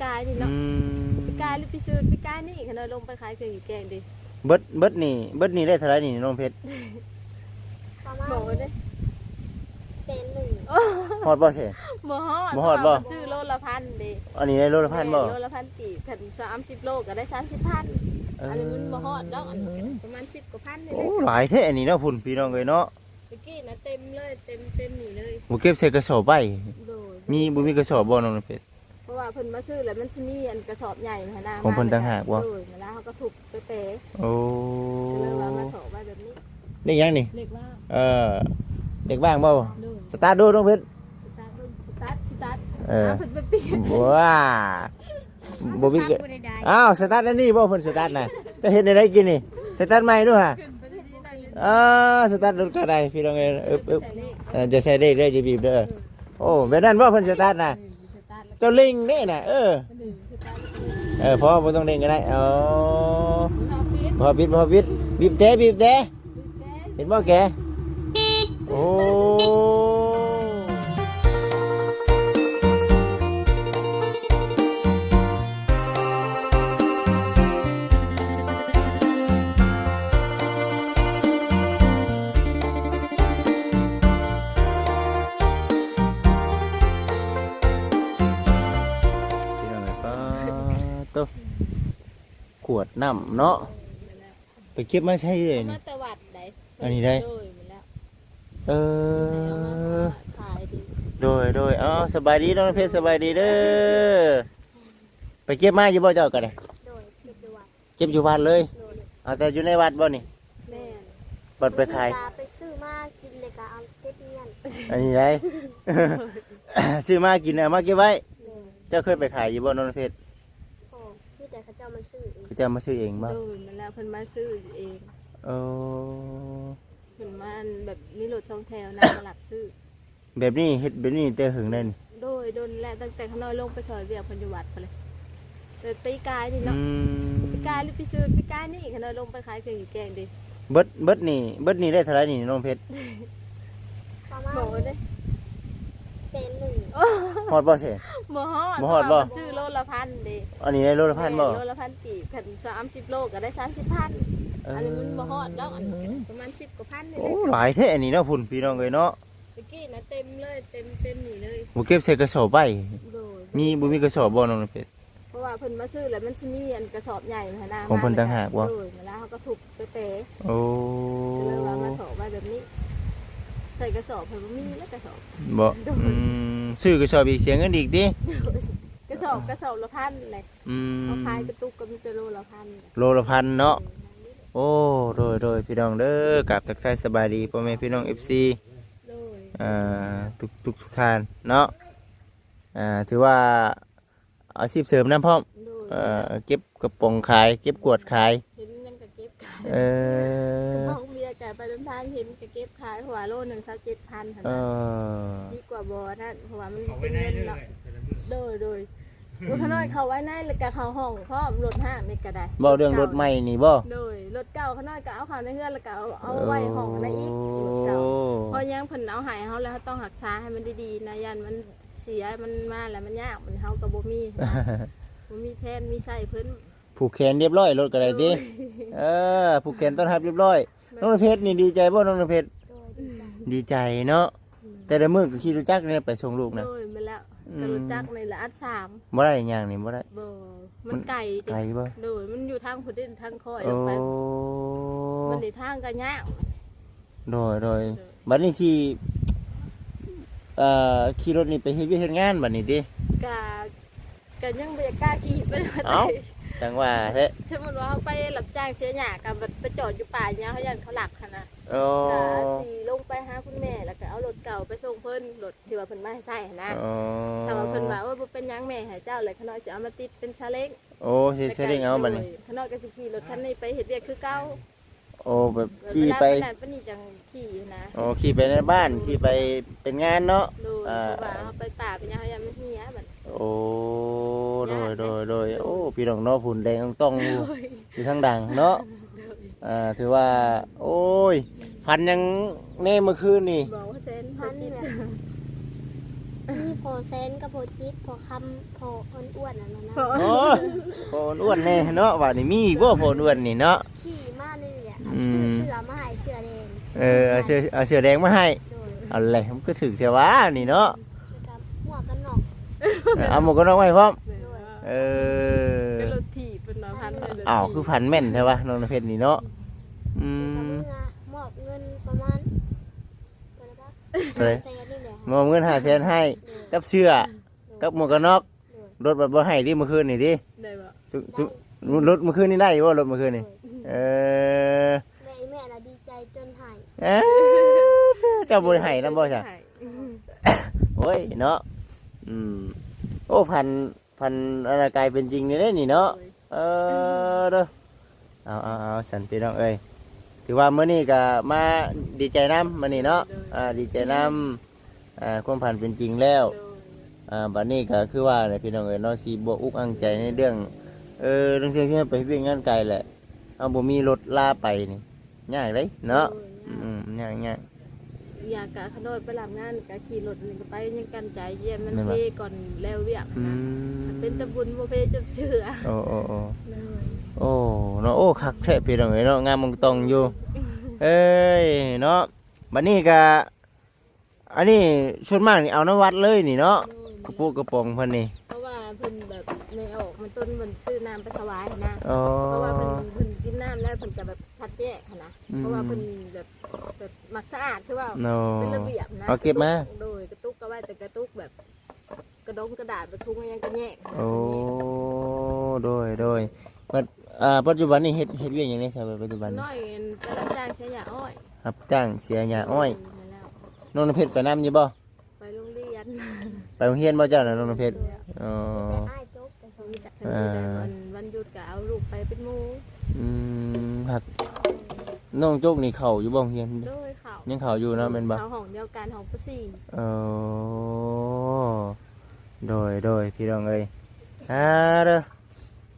ກາຍນີ້ເນາະ ອືມ ປີກາຍ ຫຼື ປີຊື ປີກາຍນີ້ ຂະນ້ອຍລົງໄປຂາຍເຄື່ອງຢູ່ແກງເດ້. ເບິດ ເບິດນີ້ ເບິດນີ້ໄດ້ເທົ່າໃດນີ້ນ້ອງເພັດ? ປະມານ ບອກເດ້ ແສນໜຶ່ງ ຮອດບໍ່ແສນ? ບໍ່ຮອດ ບໍ່ຮອດບໍ່? ເພາະວ່າເພິ່ນຊື້ໂລລະພັນເດ້. ອັນນີ້ໄດ້ໂລລະພັນບໍ່? ແມ່ນ ໂລລະພັນກີບ ຄັນສາມສິບໂລກໍໄດ້ສາມສິບພັນ. ເອີ ອັນນີ້ມັນບໍ່ຮອດດອກ ອັນນີ້ປະມານສິບກວ່າພັນນີ້ແຫຼະ. ໂອ້ ຫຼາຍແທ້ອັນນີ້ເນາະ ພຸ້ນ ພີ່ນ້ອງເອີຍເນາະ. ຕະກີ້ນະເຕັມເລີຍ ເຕັມ ເຕັມນີ້ເລີຍ. ບໍ່ເກັບໃສ່ກະສອບໄວ້? ໂດຍ ມີ ບໍ່ມີກະສອບບໍ່ນ້ອງເພັດ? ເພາະວ່າເພິ່ນມາຊື້ແລ້ວມັນຊິມີອັນກະສອບໃຫຍ່ຫັ້ນນະ ຂອງເພິ່ນຕ່າງຫາກບໍ່? ໂດຍ ເວລາເຮົາກໍທຸບໄປແປ. ໂອ້ ກໍເລີຍວ່າມາຖອກໄວ້ແບບນີ້. ເລກຫຍັງນີ້? ເລກວ່າງ ເອີ ເລກວ່າງບໍ່? ໂດຍ ສະຕາດດູນ້ອງເພັດ ສະຕາດເບິ່ງ ສະຕາດ ສະຕາດ ເອີ ຫາເພິ່ນໄປປ່ຽນ ວ້າ ບໍ່ມີ ສະຕາດບໍ່ໄດ້ ອ້າວ ສະຕາດອັນນີ້ບໍ່? ເພິ່ນສະຕາດນະ ເຈົ້າເຮັດແນວໃດກີ້ນີ້? ສະຕາດໃໝ່ດູຫາ. ອ່າ ສະຕາດລົດກໍໄດ້ພີ່ນ້ອງເອີຍ. ອຶບ ອຶບ ເອີ ຈະໃສ່ເລກເດີ ຈະບີບເດີ. ໂອ້ ແບບນັ້ນບໍ່ເພິ່ນສະຕາດນະ? ເອີ ສະຕາດແລ້ວ ເຈົ້າເລັ່ງເດ້ນະ. ເອີ ເອີ ສະຕາດແລ້ວ ເອີ ພໍ ບໍ່ຕ້ອງເລັ່ງກໍໄດ້. ອໍ ພໍປິດ ພໍປິດ ບີບແຕ ບີບແຕ ບີບແຕ ເຫັນບໍ່ແກ? ໂອ້ ພີ່ນ້ອງເອີຍ ປາໂຕ ຂວດນ້ຳເນາະ ໄປເກັບມາໃສເອີຍ? ເອົາມາແຕ່ວັດໃດ໋ ອັນນີ້ໃດ໋? ໂດຍ ແມ່ນແລ້ວ ເອີ ຂາຍດີ ໂດຍ ໂດຍ. ເອົາ ສະບາຍດີນ້ອງເພັດ ສະບາຍດີເດີ. ໄປເກັບມາຢູ່ບໍ່ເຈົ້າກໍໄດ້? ໂດຍ ເກັບຢູ່ວັດ ເກັບຢູ່ວັດເລີຍ. ໂດຍ ເອົາແຕ່ຢູ່ໃນວັດບໍ່ນີ້? ແມ່ນ ບັດໄປຂາຍ ໄປຊື້ມາກິນແລ້ວກໍເອົາເກັບເງິນ ອັນນີ້ໃດ໋ ຊື້ມາກິນເອົາມາເກັບໄວ້. ໂດຍ ເຈົ້າເຄີຍໄປຂາຍຢູ່ບໍ່ນ້ອງເພັດ? ບໍ່ ມີແຕ່ເຂົາເຈົ້າມາຊື້ເອງ ເຂົາເຈົ້າມາຊື້ເອງບໍ່? ໂດຍ ແມ່ນແລ້ວ ເພິ່ນມາຊື້ເອງ. ເອີ ເພິ່ນມາແບບມີລົດສອງແຖວນະ ມາຮັບຊື້. ແບບນີ້ ເຮັດແບບນີ້ແຕ່ເຫິງແລ້ວນີ້? ໂດຍ ດົນແລ້ວ ຕັ້ງແຕ່ຂະນ້ອຍລົງໄປຊ່ອຍວຽກເພິ່ນຢູ່ວັດພຸ້ນແຫຼະ ແຕ່ປີກາຍນີ້ເນາະ. ອືມ ປີກາຍ ຫຼື ປີຊື ປີກາຍນີ້ ຂະນ້ອຍລົງໄປຂາຍເຄື່ອງຢູ່ແກງເດ້. ເບິດ ເບິດນີ້ ເບິດນີ້ໄດ້ເທົ່າໃດນີ້ນ້ອງເພັດ? ປະມານ ບອກເດ້ ແສນໜຶ່ງ ຮອດບໍ່ແສນ? ບໍ່ຮອດ ບໍ່ຮອດບໍ່? ເພາະວ່າເພິ່ນຊື້ໂລລະພັນເດ້. ອັນນີ້ໄດ້ໂລລະພັນບໍ່? ແມ່ນ ໂລລະພັນກີບ ຄັນສາມສິບໂລກໍໄດ້ສາມສິບພັນ. ເອີ ອັນນີ້ມັນບໍ່ຮອດດອກ ອັນນີ້ປະມານສິບກວ່າພັນນີ້ແຫຼະ. ໂອ້ ຫຼາຍແທ້ອັນນີ້ເນາະ ພຸ້ນ ພີ່ນ້ອງເອີຍເນາະ. ຕະກີ້ນະເຕັມເລີຍ ເຕັມ ເຕັມນີ້ເລີຍ. ບໍ່ເກັບໃສ່ກະສອບໄວ້? ໂດຍ ມີ ບໍ່ມີກະສອບບໍ່ນ້ອງເພັດ? ເພາະວ່າເພິ່ນມາຊື້ແລ້ວມັນຊິມີອັນກະສອບໃຫຍ່ຫັ້ນນະ ຂອງເພິ່ນຕ່າງຫາກບໍ່? ໂດຍ ເວລາເຮົາກໍທຸບໄປແປ. ໂອ້ ກໍເລີຍວ່າມາຖອກໄວ້ແບບນີ້ ໃສ່ກະສອບເພິ່ນບໍ່ມີແລ້ວກະສອບ. ບໍ່ ໂດຍ ອືມ ຊື້ກະສອບອີກເສຍເງິນອີກຕິ? ໂດຍ ກະສອບ ກະສອບລະພັນແຫຼະ. ອືມ ເຮົາຂາຍກະຕຸກກໍມີແຕ່ໂລລະພັນ ໂລລະພັນເນາະ. ໂດຍ ໂອ້ ໂດຍ ໂດຍ ພີ່ນ້ອງເດີ ກາບທັກທາຍສະບາຍດີພໍ່ແມ່ພີ່ນ້ອງເອັຟຊີ ໂດຍ ອ່າ ທຸກ ທຸກ ທຸກທ່ານເນາະ. ອ່າ ຖືວ່າອາຊີບເສີມນຳພ້ອມ. ໂດຍ ເອີ ເກັບກະປ໋ອງຂາຍ ເກັບຂວດຂາຍ ເຫັນຫຍັງກໍເກັບຂາຍ. ເອີ ກະປ໋ອງເບຍກໍໄປນຳທາງ ເຫັນກໍເກັບຂາຍ ເພາະວ່າໂລໜຶ່ງຊາວເຈັດພັນຫັ້ນນະ. ເອີ ດີກວ່າບໍ່ນັ້ນ ເພາະວ່າມັນເປັນເງິນເນາະ. ໂດຍ ໂດຍ ໂອ້ຍ ຂະນ້ອຍເຂົ້າໄວ້ໃນ ແລ້ວກໍເຂົ້າຫ້ອງພ້ອມ ລົດຫ້າງນີ້ກໍໄດ້. ເວົ້າເລື່ອງລົດໃໝ່ນີ້ບໍ່? ໂດຍ ລົດເກົ່າຂະນ້ອຍກໍເອົາເຂົ້າໃນເຮືອນ ແລ້ວກໍເອົາ ເອົາໄວ້ຫ້ອງໃນອີກ ໂອ້ ລົດເກົ່າ. ເພາະຫຍັງ ເພິ່ນເອົາໃຫ້ເຮົາແລ້ວ ເຮົາຕ້ອງຮັກສາໃຫ້ມັນດີໆນະ ຢ້ານມັນເສຍ ມັນມາແລ້ວມັນຍາກ ມັນ ເຮົາກໍບໍ່ມີ ບໍ່ມີແທນມີໃຊ້ເພິ່ນ. ຜູກແຂນຮຽບຮ້ອຍ ລົດກໍໄດ້ຕິ? ໂດຍ ເອີ ຜູກແຂນຕ້ອນຮັບຮຽບຮ້ອຍ. ແມ່ນ ນ້ອງນ້ຳເພັດນີ້ດີໃຈບໍ່ ນ້ອງນ້ຳເພັດ? ໂດຍ ດີໃຈ ດີໃຈເນາະ. ອືມ ແຕ່ລະມື້ກໍຂີ່ລົດຈັກນີ້ໄປສົ່ງລູກນະ? ໂດຍ ແມ່ນແລ້ວ ອືມ ກໍລົດຈັກນີ້ລະອັດສາມ ບໍ່ໄດ້ຍ່າງນີ້ບໍ່ໄດ້? ບໍ່ ມັນ ມັນໄກຕິ? ໄກບໍ່? ໂດຍ ມັນຢູ່ທາງພຸ້ນເດ້ ທາງຄ້ອຍລົງໄປ. ໂອ້ ບັດນີ້ທາງກໍຍາກ. ໂດຍ ໂດຍ ໂດຍ ບັດນີ້ຊິ ເອີ ຂີ່ລົດນີ້ໄປເຮັດວຽກເຮັດງານບັດນີ້ຕິ? ກະ ກໍຍັງບໍ່ຢາກກ້າຂີ່ໄປ. ເອົ້າ ຈັ່ງວ່າແທ້ ສົມມຸດວ່າເຮົາໄປຮັບຈ້າງເສຍຫຍ້າ ກໍແບບໄປຈອດຢູ່ປ່າຫຍ້າ ເຮົາຢ້ານເຂົາລັກຫັ້ນນະ. ອໍ ກໍຊິລົງໄປຫາຄຸນແມ່ ແລ້ວກໍເອົາລົດເກົ່າໄປສົ່ງເພິ່ນ ລົດທີ່ວ່າເພິ່ນມາໃຫ້ໃຊ້ຫັ້ນນະ. ອໍ ຖ້າວ່າເພິ່ນວ່າ ໂອ້ຍ ບໍ່ເປັນຫຍັງ ແມ່ໃຫ້ເຈົ້າ ແລ້ວຂະນ້ອຍຊິເອົາມາຕິດເປັນຊາເລ້ງ. ໂອ້ ຊິ ແລ້ວກໍ ຊາເລ້ງເອົາບັດນີ້ ໂດຍ ຂະນ້ອຍກໍຊິຂີ່ລົດຄັນນີ້ໄປເຮັດວຽກຄືເກົ່າ. ໂອ້ ແບບຂີ່ໄປ ເວລາເພິ່ນນັດປານນີ້ຈັ່ງຂີ່ນະ. ອໍ ຂີ່ໄປໃນບ້ານ ໂດຍ ຂີ່ໄປເປັນງານເນາະ. ໂດຍ ອ່າ ເພາະວ່າເຮົາໄປປ່າໄປຫຍັງ ເຮົາຢ້ານມັນເຫຍບັດ. ໂອ້ ໂດຍ ໂດຍ ໂດຍ ໂອ້ ພີ່ນ້ອງເນາະ ພຸ້ນແດງອອງຕອງຢູ່ ໂດຍ ຢູ່ທາງຫຼັງເນາະ. ໂດຍ ອ່າ ຖືວ່າ ໂອ້ຍ ຝັນຫຍັງແນ່ເມື່ອຄືນນີ້? ບໍ່ ແສນພັນແຫຼະ ມີ ພໍ່ແຊນກັບພໍ່ຈິດ ພໍ່ຄຳ ພໍ່ອ້ວນໆ ນັ້ນນະ. ໂອ້ ພໍ່ອ້ວນໆ ແນ່ເນາະ. ບາດນີ້ມີອີກບໍ່ ພໍ່ອ້ວນໆ ນີ້ເນາະ? ຂີ່ມານີ້ແຫຼະ ອືມ ຊື້ເສື້ອມາໃຫ້ ເສື້ອແດງ. ເອີ ເອົາເສື້ອ ເອົາເສື້ອແດງມາໃຫ້. ໂດຍ. ເອົາແຫຼະ ມັນຄືຖືກແທ້ຫວານີ້ເນາະ. ແລ້ວກໍໝວກກັນນັອກ. ເອີ ເອົາໝວກກັນນັອກມາໃຫ້ພ້ອມ. ໂດຍ. ເອີ ເປັນລົດຖີບເພິ່ນວ່າ ພັນເລີຍ. ອ້າວ ຂີ່ ຄືພັນແມ່ນແທ້ຫວາ ນ້ອງນ້ຳເພັດນີ້ເນາະ. ອືມ ແລ້ວກໍເມືອມອບເງິນປະມານ ເທົ່າໃດ? ຫ້າແສນນີ້ແຫຼະ. ມອບເງິນຫ້າແສນໃຫ້ ໂດຍ ກັບເສື້ອ ໂດຍ ກັບໝວກກັນນັອກ. ໂດຍ. ລົດບັດບໍ່ໃຫ້ຕິ ມື້ຄືນນີ້ຕິ? ໄດ້ບໍ່? ຈຸ ຈຸ ລົດມື້ຄືນນີ້ໄດ້ບໍ່? ລົດມື້ຄືນນີ້. ໂດຍ. ເອີ ແມ່ ອີແມ່ນະດີໃຈຈົນໄຫ້. ເອີ ເຈົ້າບໍ່ໄດ້ໃຫ້ນຳບໍ່ຊະ? ບໍ່ໄດ້ໃຫ້. ໂອ້ຍເນາະ. ອືມ ໂອ້ ພັນ ພັນອັນນະ ກາຍເປັນຈິງນີ້ເດ້ນີ້ເນາະ. ໂດຍ. ເອີ ເດີ ເອົາ ເອົາ ເອົາ ຊັ້ນພີ່ນ້ອງເອີຍ ຖືວ່າມື້ນີ້ກໍມາດີໃຈນຳມື້ນີ້ເນາະ. ໂດຍ. ອ່າ ດີໃຈນຳ ອ່າ ຄວາມຝັນເປັນຈິງແລ້ວ. ໂດຍ. ອ່າ ບັດນີ້ກໍຄືວ່າແຫຼະພີ່ນ້ອງເອີຍເນາະ ຊິບໍ່ອຸກອັ່ງໃຈໃນເລື່ອງ ເອີ ເລື່ອງທີ່ເຮົາໄປເຮັດວຽກງານໄກແຫຼະ ເຮົາບໍ່ມີລົດລາໄປນີ້ ຍາກເດ້ເນາະ. ໂດຍ. ຍາກ. ອືມ ຍາກໆ ອີກຢ່າງກະຂະນ້ອຍໄປຮັບງານກະຂີ່ລົດນີ້ກະໄປຍັງກັ້ນໃຈ ຢ້ານມັນ ແມ່ນບໍ່? ເພກ່ອນແລ້ວວຽກນະ. ອືມ ເປັນຕາບຸນບໍ່ເພຈັກເທື່ອ. ໂອ້ ໂອ້ ໂອ້ ໂດຍ. ໂອ້ ເນາະ ໂອ້ ຄັກແທ້ພີ່ນ້ອງເອີຍເນາະ ງາມອອງຕອງຢູ່. ເອີຍ ເນາະ ບັດນີ້ກະ ອັນນີ້ສ່ວນມາກນີ້ເອົານຳວັດເລີຍນີ້ເນາະ. ໂດຍ. ກະປຸກະປ໋ອງເພິ່ນນີ້ ເພາະວ່າເພິ່ນແບບ ແມ່ອອກມາຕົ້ນເພິ່ນຊື້ນ້ຳໄປຖວາຍຫັ້ນນະ. ອໍ ເພາະວ່າເພິ່ນ ເພິ່ນກິນນ້ຳແລ້ວເພິ່ນກະແບບຄັດແຍກຫັ້ນນະ. ອືມ ເພາະວ່າເພິ່ນແບບ ແບບມັກສະອາດ ຄືວ່າ ໂອ້ ເປັນລະບຽບນະ. ເອົາເກັບມາ. ໂດຍ. ກະຕຸກກະໄວ້ ແຕ່ກະຕຸກແບບ ກະດົງກະດາດ ປະທຸງຫຍັງກະແຍກ. ໂອ້ ໂດຍ ໂດຍ. ບັດ ອ່າ ປັດຈຸບັນນີ້ເຮັດ ເຮັດວຽກຫຍັງແດ່ຊະ ປັດຈຸບັນນີ້? ນ້ອຍໄປຮັບຈ້າງເສຍຫຍ້າອ້ອຍ. ຮັບຈ້າງເສຍຫຍ້າອ້ອຍ. ໂດຍ ແມ່ນແລ້ວ. ນ້ອງນ້ຳເພັດໄປນຳຢູ່ບໍ່? ໄປໂຮງຮຽນ. ໄປໂຮງຮຽນບໍ່ເຈົ້ານະ ນ້ອງນ້ຳເພັດ? ໂດຍ. ອໍ ມີແຕ່ອ້າຍຈົກໄປສົ່ງ. ມີແຕ່ ອ່າ ວັນ ວັນຢຸດກະເອົາລູກໄປເປັນໝູ່. ອືມ ຮັກ ນ້ອງຈົກນີ້ເຂົ້າຢູ່ບໍ່ໂຮງຮຽນ? ໂດຍ ເຂົ້າ. ຍັງເຂົ້າຢູ່ເນາະ ແມ່ນບໍ່? ເຂົ້າຫ້ອງດຽວກັນ ຫ້ອງ ປ.ສີ່. ໂອ້ ໂດຍ ໂດຍ ພີ່ນ້ອງເອີຍ. ອ່າ ເດີ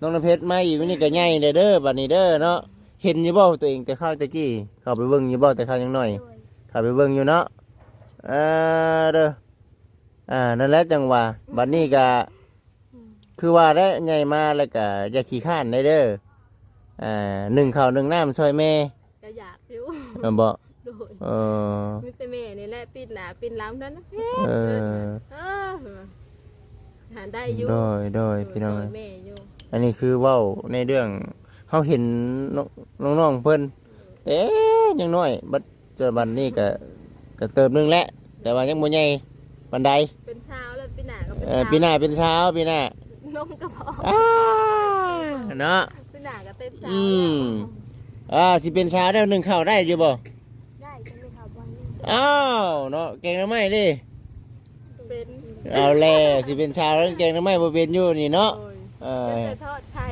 ນ້ອງນ້ຳເພັດມາອີກມື້ນີ້ກະໃຫຍ່ແລ້ວເດີ ບັດນີ້ເດີເນາະ. ເຫັນຢູ່ບໍ່ຕົວເອງແຕ່ຄາວແຕ່ກີ້? ເຂົ້າໄປເບິ່ງຢູ່ບໍ່ແຕ່ຄາວຍັງນ້ອຍ? ໂດຍ. ເຂົ້າໄປເບິ່ງຢູ່ເນາະ. ເອີ ເດີ ອ່າ ນັ້ນແຫຼະ ຈັ່ງວ່າ ບັດນີ້ກະ ອືມ ຄືວ່າແຫຼະ ໃຫຍ່ມາແລ້ວກະຢ່າຂີ້ຄ້ານໄດ້ເດີ. ອ່າ ໜຶ້ງເຂົ້າໜຶ້ງນ້ຳຊ່ອຍແມ່. ກະຢາກຢູ່. ແມ່ນບໍ່? ໂດຍ. ເອີ ມີແຕ່ແມ່ນີ້ແຫຼະ ປິ່ນໜ້າປິ່ນຫຼັງນັ້ນ ເອີ ເອີ ຫາໄດ້ຢູ່. ໂດຍ ໂດຍ ໂດຍ ພີ່ນ້ອງ. ຊ່ອຍແມ່ຢູ່. ອັນນີ້ຄືເວົ້າໃນເລື່ອງ ເຮົາເຫັນນ້ອງ ນ້ອງໆ ເພິ່ນ ແຕ່ຍັງນ້ອຍ ບັດ ປັດຈຸບັນນີ້ກະ ກະເຕີບໜຶ່ງແຫຼະ ແຕ່ວ່າຍັງບໍ່ໃຫຍ່ປານໃດ. ເປັນສາວແລ້ວ ປີໜ້າກະເປັນ ເອີ ສາວ. ປີໜ້າເປັນສາວ ປີໜ້າ ນົມກະພໍ ອ່າ ເນາະ. ປີໜ້າກະເຕັມສາວ ອືມ ແລ້ວ. ອ່າ ຊິເປັນສາວແລ້ວ ໜຶ້ງເຂົ້າໄດ້ຢູ່ບໍ່? ໄດ້ ແຕ່ແມ່ເຖົ້າບໍ່ໃຫ້. ອ້າວ ເນາະ ແກງໜໍ່ໄມ້ເດ້? ເປັນ. ເອົາແຫຼະ ຊິເປັນສາວແລ້ວ ແກງໜໍ່ໄມ້ບໍ່ເປັນຢູ່ນີ້ເນາະ. ໂດຍ. ເອີ ເປັນແຕ່ທອດໄຂ່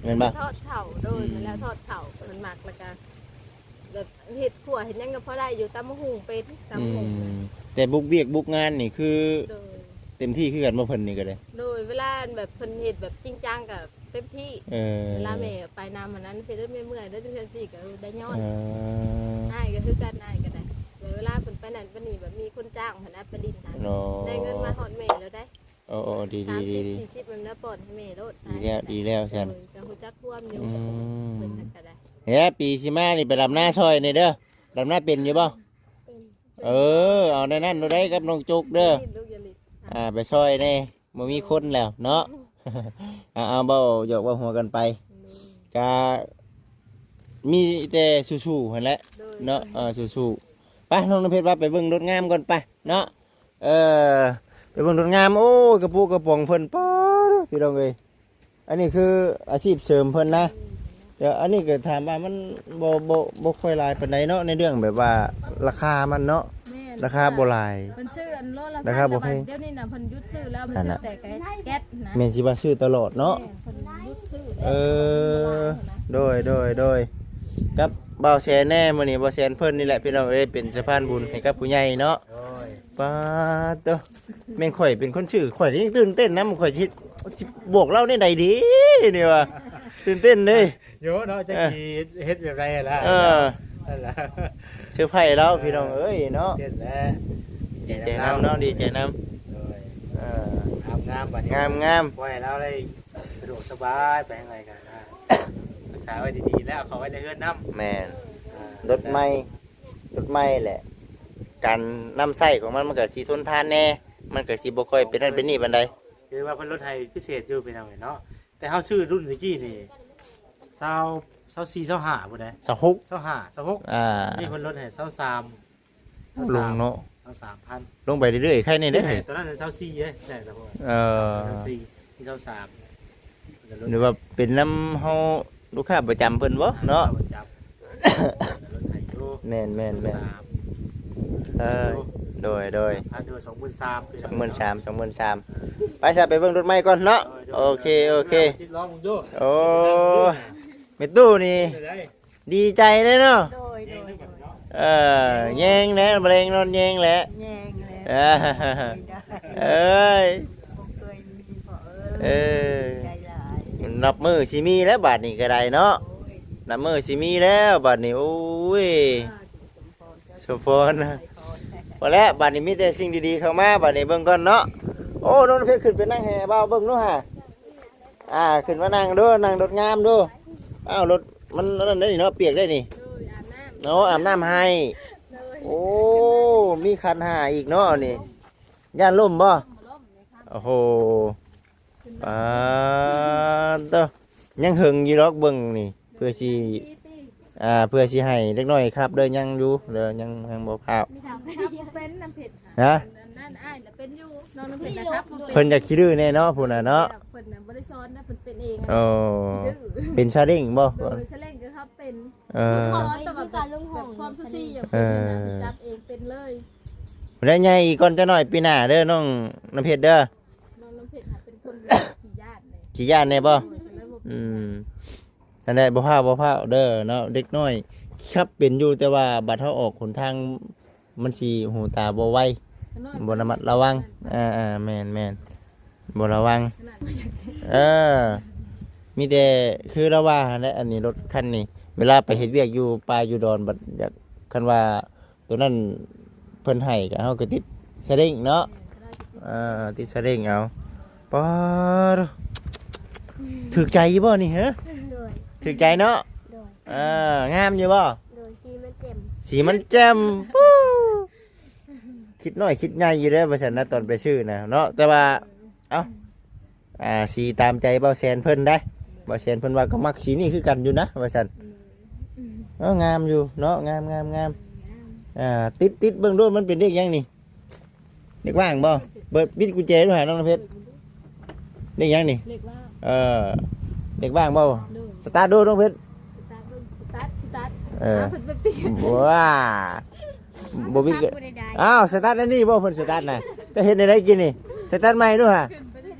ແມ່ນບໍ່? ທອດເຂົ້າ. ໂດຍ. ອືມ ແມ່ນແລ້ວ ທອດເຂົ້າ ເພິ່ນມັກ ແລ້ວກະ ແບບເຮັດຄົວເຮັດຫຍັງກະພໍໄດ້ຢູ່ ຕຳບັກຫຸ່ງເປັນ ຕຳບັກຫຸ່ງ. ອືມ ແຕ່ບຸກວຽກບຸກງານນີ້ຄື ໂດຍ ເຕັມທີ່ຄືກັນບໍ່ ເພິ່ນນີ້ກະໄດ້? ໂດຍ. ເວລາແບບເພິ່ນເຮັດແບບຈິງຈັງກະເຕັມທີ່. ເອີ ເວລາແມ່ໄປນຳຫັ້ນນັ້ນ ເຮັດໃຫ້ແມ່ເມື່ອຍ ແລ້ວຈັ່ງຊີ້ກະໄດ້ຍ້ອນ. ເອີ ອ້າຍກະຄືກັນ ອ້າຍກະໄດ້ ແບບເວລາເພິ່ນໄປນັ້ນໄປນີ້ ແບບມີຄົນຈ້າງຫັ້ນນະ ໄປຫຼິ້ນຫັ້ນ ໂອ້ ໄດ້ເງິນມາຮອດແມ່ແລ້ວໄດ໋. ໂອ້ ໂອ້ ດີ ດີ ດີ ດີ ສາມສິບ ສີ່ສິບ ມັນແລ້ວ ປ້ອນໃຫ້ແມ່ໂລດ. ດີແລ້ວ ດີແລ້ວຊັ້ນ. ໂດຍ. ກະຮູ້ຈັກຄວາມຢູ່. ອືມ ເພິ່ນນັ້ນກະໄດ້. ເອີ ປີຊິມານີ້ໄປດຳນາຊ່ອຍແດ່ເດີ. ດຳນາເປັນຢູ່ບໍ່? ເປັນ. ເອີ ເອົາແນວນັ້ນໂລດໄດ໋ກັບນ້ອງໂຈກເດີ. ຢ່າຫຼິ້ນລູກ ຢ່າຫຼິ້ນ. ອ່າ ໄປຊ່ອຍແດ່ ບໍ່ມີຄົນແລ້ວເນາະ. ເອົາ ເອົາ ເວົ້າຫຍອກເວົ້າຫົວກັນໄປ. ໂດຍ. ກະມີແຕ່ສູ້ໆຫັ້ນແຫຼະ. ໂດຍ. ເນາະ ເອີ ສູ້ໆ. ໄປ ນ້ອງນ້ຳເພັດວ່າໄປເບິ່ງລົດງາມກ່ອນໄປເນາະ. ເອີ ໄປເບິ່ງລົດງາມ. ໂອ້ຍ ກະປຸກະປ໋ອງເພິ່ນ ປາດ ພີ່ນ້ອງເອີຍ. ອັນນີ້ຄືອາຊີບເສີມເພິ່ນນະ. ແຕ່ອັນນີ້ກະຖາມວ່າມັນບໍ່ ບໍ່ ບໍ່ຄ່ອຍຫຼາຍປານໃດເນາະ ໃນເລື່ອງແບບວ່າລາຄາມັນເນາະ. ແມ່ນ. ລາຄາບໍ່ຫຼາຍ. ເພິ່ນຊື້ອັນໂລລະ ລາຄາບໍ່ແພງ. ດຽວນີ້ນະເພິ່ນຢຸດຊື້ແລ້ວ ເພິ່ນຊື້ແຕ່ແກັສນະ. ແມ່ນ ຊິວ່າຊື້ຕະຫຼອດເນາະ. ແມ່ນ ເພິ່ນຢຸດຊື້ແລ້ວ. ເອີ ໂດຍ ໂດຍ ໂດຍ. ກັບບ່າວແສນແດ່ ມື້ນີ້ບ່າວແສນເພິ່ນນີ້ແຫຼະ ພີ່ນ້ອງເອີຍ ເປັນສະພານບຸນໃຫ້ກັບຜູ້ໃຫຍ່ເນາະ. ໂດຍ. ປາດໂຕ ແມ່ນຂ້ອຍເປັນຄົນຊື້ ຂ້ອຍຍັງຕື່ນເຕັ້ນນຳ ຂ້ອຍຊິ ຊິບອກລາວແນວໃດດີນີ້ວ່າ ຕື່ນເຕັ້ນເດ້. ໂຍເນາະ ຈັກຊິເຮັດແບບໃດລະ. ເອີ ນັ້ນລະ ເຊີໄພລາວ ພີ່ນ້ອງເອີຍເນາະ. ເຕັ້ນແຫຼະ ດີໃຈນຳເນາະ ດີໃຈນຳ. ໂດຍ. ເອີ ງາມບັດນີ້ ງາມໆ ບໍ່ໃຫ້ລາວໄດ້ສະດວກສະບາຍໄປທາງໃດກໍນະ ຮັກສາໄວ້ດີໆ ແລ້ວເອົາເຂົ້າໄວ້ໃນເຮືອນນຳ. ແມ່ນ ອ່າ ລົດໃໝ່ ລົດໃໝ່ແຫຼະ ການນຳໃຊ້ຂອງມັນ ມັນກໍຊິທົນທານແດ່ ມັນກໍຊິບໍ່ຄ່ອຍເປັນນັ້ນເປັນນີ້ປານໃດ. ຄືວ່າເພິ່ນລົດໃຫ້ພິເສດຢູ່ ພີ່ນ້ອງເອີຍເນາະ. ແຕ່ເຮົາຊື້ລຸ້ນຕະກີ້ນີ້ ຊາວ ຊາວສີ່ ຊາວຫ້າພຸ້ນເດ້ ຊາວຫົກ ຊາວຫ້າ ຊາວຫົກ ອ່າ ນີ້ເພິ່ນລົດໃຫ້ຊາວສາມ ລົງເນາະ ຊາວສາມພັນ ລົງໄປເລື້ອຍໆ ໃຄແນ່ເດ້. ຕອນນັ້ນຊາວສີ່ເດ້ ແຕ່ລະຄົນ ເອີ ຊາວສີ່ ຊາວສາມ ຫຼືວ່າເປັນນຳເຮົາລູກຄ້າປະຈຳເພິ່ນບໍ່ເນາະ ປະຈຳ ແມ່ນໆໆ ສາມ ເອີ ໂດຍໆ ສາມພັນ ຫຼືວ່າສອງໝື່ນສາມ ສອງໝື່ນສາມ ສອງໝື່ນສາມ. ໄປຊະ ໄປເບິ່ງລົດໃໝ່ກ່ອນເນາະ. ໂດຍໆ ໂອເຄ ໂອເຄ ຕິດລອງເບິ່ງດູ. ໂອ້ຍ ແມ່ຕູ້ນີ້ ເປັນຈັ່ງໃດ ດີໃຈເດ້ເນາະ. ໂດຍໆ ເອີ ແຍງແຫຼະ ບໍ່ແລງນອນແຍງແຫຼະ ແຍງແຫຼະ ເອີຍ ບໍ່ເຄີຍມີພໍ່ເອີຍ ເອີ ດີໃຈຫຼາຍ ນັບມື້ຊິມີແລ້ວບາດນີ້ກໍໄດ້ເນາະ. ໂອ້ຍ ນັບມື້ຊິມີແລ້ວບາດນີ້ ໂອ້ຍ ອ່າ ສົມພອນ ພໍແລ້ວ ບາດນີ້ມີແຕ່ສິ່ງດີໆເຂົ້າມາ ບາດນີ້ເບິ່ງກ່ອນເນາະ. ໂອ້ ນ້ອງເພັດຂຶ້ນໄປນັ່ງໃຫ້ບ່າວເບິ່ງດູຫາ ອ່າ ຂຶ້ນມານັ່ງດູ ນັ່ງໂດດງາມດູ. ອ້າວ ລົດມັນອັນນັ້ນໄດ໋ນີ້ເນາະ ປຽກໄດ໋ນີ້. ໂດຍ ອາບນ້ຳ ໂອ້ ອາບນ້ຳໃຫ້ ໂດຍ ໂອ້ ມີຂັນຫ້າອີກເນາະນີ້. ຢ້ານລົ້ມບໍ່? ບໍ່ລົ້ມເລີຍ ໂອ້ໂຫ ປາດໂທ້ ຍັງເຫິງຢູ່ດອກເບິ່ງນີ້ ເພື່ອຊິ ອ່າ ເພື່ອຊິໃຫ້ເດັກນ້ອຍຂັບເດີ ຍັງຢູ່ເດີ ຍັງ ຍັງບໍ່ພ້າວ ມີທາງຂັບບໍ່ເປັນ ນ້ຳເພັດ ຮະ ອັນນັ້ນອ້າຍນະເປັນຢູ່ ນ້ອງນ້ຳເພັດນະຂັບບໍ່ເປັນ ເພິ່ນຢາກຂີ້ດື້ແນ່ເນາະ ຜູ້ນັ້ນເນາະ ເພິ່ນນະບໍ່ໄດ້ສອນນະ ເພິ່ນເປັນເອງ ໂອ້ ຂີ້ດື້ ເປັນຊາເລັ້ງບໍ່? ໂດຍ ຊາເລັ້ງກໍຂັບເປັນ ເອີ ສອນແຕ່ວ່າແບບຄວາມຊູຊີ ເອີ ເພິ່ນນະຈັບເອງເປັນເລີຍ. ຜູ້ໃດໃຫຍ່ອີກກ່ອນຈັກໜ້ອຍປີໜ້າເດີ ນ້ອງນ້ຳເພັດເດີ. ນ້ອງນ້ຳເພັດຫັ້ນເປັນຄົນຂີ້ຢ້ານເດ້ ຂີ້ຢ້ານແດ່ບໍ່? ໂດຍ ກໍເລີຍບໍ່ ອືມ ນັ້ນແຫຼະ ບໍ່ພ້າວ ບໍ່ພ້າວເດີເນາະ ເດັກນ້ອຍຂັບເປັນຢູ່ ແຕ່ວ່າບັດເຮົາອອກຫົນທາງ ມັນຊິຫູຕາບໍ່ໄວ ບໍ່ລະມັດລະວັງ ອ່າໆ ແມ່ນໆ ບໍ່ລະວັງ ເອີ ມີແຕ່ຄືລາວວ່າຫັ້ນແຫຼະ ອັນນີ້ລົດຄັນນີ້ ເວລາໄປເຮັດວຽກຢູ່ປ່າຢູ່ດອນ ບັດຢາກ ຄັນວ່າ ໂຕນັ້ນເພິ່ນໃຫ້ກໍ ເຮົາກໍຕິດສະເລັ້ງເນາະ ເອີ ຕິດສະເລັ້ງເອົາ. ປາດ ຖືກໃຈຢູ່ບໍ່ນີ້ ຮະ? ໂດຍ ຖືກໃຈເນາະ ໂດຍ ເອີ ງາມຢູ່ບໍ່? ໂດຍ ສີມັນແຈ່ມ ສີມັນແຈ່ມ ປູ້ ຄິດນ້ອຍຄິດໃຫຍ່ຢູ່ເດ້ ວ່າຊັ້ນນະ ຕອນໄປຊື້ນະເນາະ ແຕ່ວ່າ ເອົ້າ ອ່າ ສີຕາມໃຈບ່າວແສນເພິ່ນໄດ໋ ບ່າວແສນເພິ່ນວ່າກໍມັກສີນີ້ຄືກັນຢູ່ນະ ວ່າຊັ້ນ ອືມ ເອີ ງາມຢູ່ເນາະ ງາມໆໆ ອ່າ ຕິດ ຕິດເບິ່ງໂລດ ມັນເປັນເລກຫຍັງນີ້ ເລກວ່າງບໍ່? ເປີດ ບິດກຸນແຈດູຫາ ນ້ອງນ້ຳເພັດ ເລກຫຍັງນີ້? ເລກວ່າງ ເອີ ເລກວ່າງບໍ່? ໂດຍ ສະຕາດດູ ນ້ອງເພັດ ສະຕາດເບິ່ງ ສະຕາດ ສະຕາດ ເອີ ຫາເພິ່ນໄປປິດ ວ້າ ບໍ່ບິດກໍ ສະຕາດບໍ່ໄດ້ໄດ້ ອ້າວ ສະຕາດອັນນີ້ບໍ່ ເພິ່ນສະຕາດນະ ຈະເຮັດແນວໃດກິນນີ້ ສະຕາດໃໝ່ດູຫາ